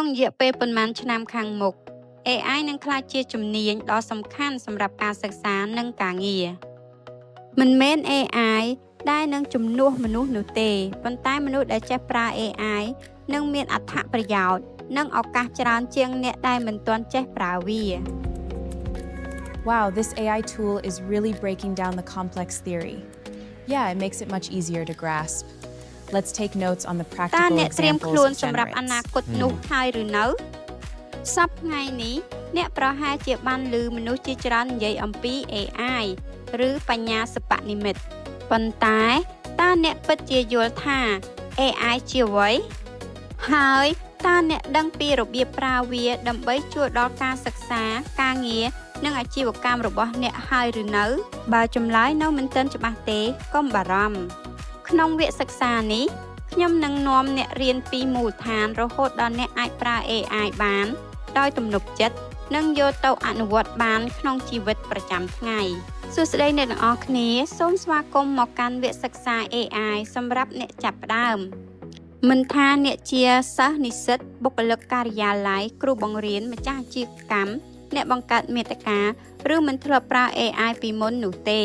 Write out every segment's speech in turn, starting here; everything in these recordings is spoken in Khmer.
ក្នុងរយៈពេលប៉ុន្មានឆ្នាំខាងមុខ AI នឹងក្លាយជាជំនាញដ៏សំខាន់សម្រាប់ការសិក្សានិងការងារមិនមែន AI ដែលនឹងជំនួសមនុស្សនោះទេប៉ុន្តែមនុស្សដែលចេះប្រើ AI នឹងមានអត្ថប្រយោជន៍និងឱកាសច្រើនជាងអ្នកដែលមិនទាន់ចេះប្រើវា Wow, this AI tool is really breaking down the complex theory. Yeah, it makes it much easier to grasp. Let's take notes on the តើ practical អ្នកត្រៀម examples ខ្លួន it សម្រាប់អនា generates. គតនោះហើយឬនៅសប្តាហ៍ថ្ងៃនេះអ្នកប្រហែលជាបានឮមនុស្សជាច្រើននិយាយអំពី AI ឬបញ្ញាសិប្បនិម្មិតប៉ុន្តែតើអ្នកពិតជាយល់ថា AI ជាអ្វីហើយតើអ្នកដឹងពីរបៀបប្រើវាដើម្បីជួយដល់ការសិក្សាការងារនិងអាជីវកម្មរបស់អ្នកហើយឬនៅ បើចម្លើយនៅមិនទាន់ច្បាស់ទេកុំបារម្ភក្នុងវគ្គសិក្សានេះ ខ្ញុំនឹងនាំអ្នករៀនពីមូលដ្ឋានរហូតដល់អ្នកអាចប្រើ AI បាន ដោយទំនុកចិត្តនិងយកទៅអនុវត្តបានក្នុងជីវិតប្រចាំថ្ងៃសួស្តីអ្នកទាំងអស់គ្នាសូមស្វាគមន៍មកកាន់វគ្គសិក្សា AI សម្រាប់អ្នកចាប់ផ្ដើមមិនថាអ្នកជាសិស្សនិស្សិតបុគ្គលិកការិយាល័យគ្រូបង្រៀនម្ចាស់អាជីវកម្មអ្នកបង្កើតមាតិកាឬមិនធ្លាប់ប្រើ AI ពីមុននោះទេ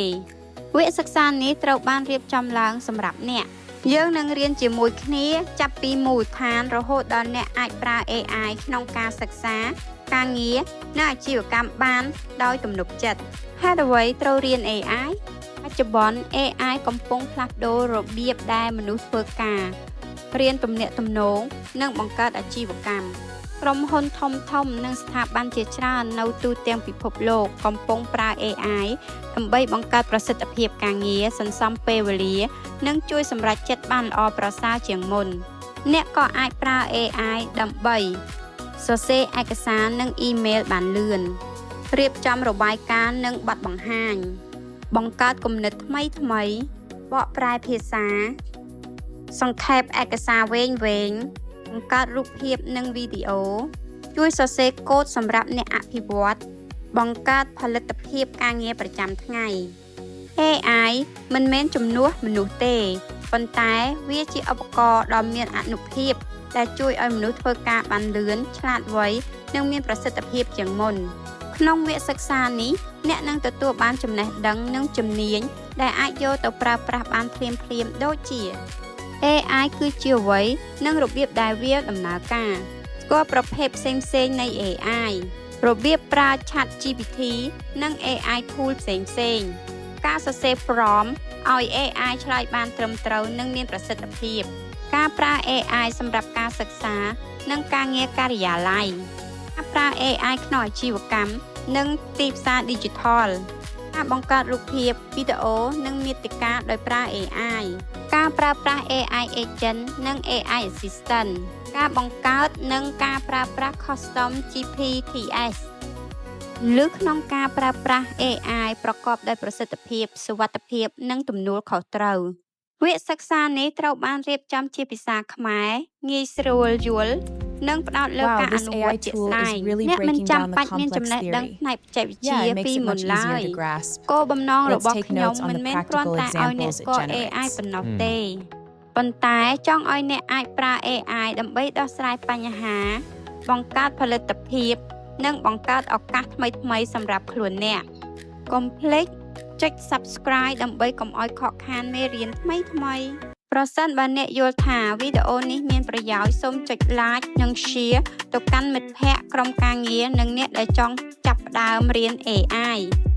វគ្គសិក្សានេះត្រូវបានរៀបចំឡើងសម្រាប់អ្នក យើងនឹងរៀនជាមួយគ្នាចាប់ពីមូលដ្ឋានរហូតដល់អ្នកអាចប្រើ AI ក្នុងការសិក្សា ការងារនិងអាជីវកម្មបានដោយទំនុកចិត្តហេតុអ្វីត្រូវរៀន AI បច្ចុប្បន្ន AI កំពុងផ្លាស់ប្ដូររបៀបដែលមនុស្សធ្វើការរៀនទំនាក់ទំនងនិងបង្កើតអាជីវកម្មក្រុមហ៊ុនធំៗនិងស្ថាប័នជាច្រើននៅទូទាំងពិភពលោកកំពុងប្រើ AI ដើម្បីបង្កើតប្រសិទ្ធភាពការងារសន្សំពេលវេលា និងជួយសម្រេចចិត្តបានល្អប្រសើរជាងមុន អ្នកក៏អាចប្រើ AI ដើម្បីសរសេរឯកសារនិងអ៊ីមែលបានលឿនរៀបចំរបាយការណ៍និងបទបង្ហាញ បង្កើតគំនិតថ្មីថ្មីៗបកប្រែភាសា សង្ខេបឯកសារវែងៗបង្កើតរូបភាពនិងវីដេអូ ជួយសរសេរកូដសម្រាប់អ្នកអភិវឌ្ឍបង្កើតផលិតភាពការងារប្រចាំថ្ងៃ AI មិនមែនជំនួសមនុស្សទេប៉ុន្តែវាជាឧបករណ៍ដ៏មានអានុភាពដែលជួយឲ្យមនុស្សធ្វើការបានលឿន ឆ្លាតវៃ និងមានប្រសិទ្ធភាពជាងមុន ក្នុងវគ្គសិក្សានេះអ្នកនឹងទទួលបានចំណេះដឹងនិងជំនាញដែលអាចយកទៅប្រើប្រាស់បានភ្លាមៗដូចជា AI គឺជាអ្វីនិងរបៀបដែលវាដំណើរការស្គាល់ប្រភេទផ្សេងៗនៃ AI របៀបប្រើ ChatGPT និង AI tool ផ្សេងៗការសរសេរ prompt ឲ្យ AI ឆ្លើយបានត្រឹមត្រូវនិងមានប្រសិទ្ធភាព ការប្រើ AI សម្រាប់ការសិក្សា និងការងារការិយាល័យការប្រើ AI ក្នុងអាជីវកម្មនិងទីផ្សារ Digital ការបង្កើតរូបភាពវីដេអូនិងមាតិកាដោយប្រើ AI ការប្រើប្រាស់ AI Agent និង AI Assistant ការបង្កើតនិងការប្រើប្រាស់ Custom GPTs ឬក្នុងការប្រើប្រាស់ AI ប្រកបដោយប្រសិទ្ធភាព សុវត្ថិភាព និងទំនួលខុសត្រូវវគ្គសិក្សានេះត្រូវបានរៀបចំជាភាសាខ្មែរងាយស្រួលយល់និងផ្ដោតលើ Wow, ការអ this នុវ AI ត្តជាក់ tool ស្ដែង is really អ្នកមិន breaking ចាំ down the បាច់មាន complex ចំណេះដឹង theory. ផ្នែកបច្ចេកវិទ្ Yeah, យា it ពី makes it មុន much ឡើ easier យ to grasp. គោលបំណងរ Let's របស់ take ខ្ញុំ notes on មិន the មែនគ្រាន់ practical តែឲ្យអ្នក examples ស្ it គាល់ AI generates. ប៉ុណ្ណោះទេប៉ុន្តែចង់ឲ្យអ្នកអាចប្រើ AI ដើម្បីដោះស្រាយបញ្ហា បង្កើតផលិតភាព និងបង្កើតឱកាសថ្មីៗសម្រាប់ខ្លួនអ្នកកុំភ្លេចចុច Subscribe ដើម្បីកុំឲ្យខកខានមេរៀនថ្មីៗប្រសិនបើអ្នកយល់ថាវីដេអូនេះមានប្រយោជន៍សូមចុច Like និង Share ទៅកាន់មិត្តភ័ក្តិក្រុមការងារនិងអ្នកដែលចង់ចាប់ផ្ដើមរៀន AI។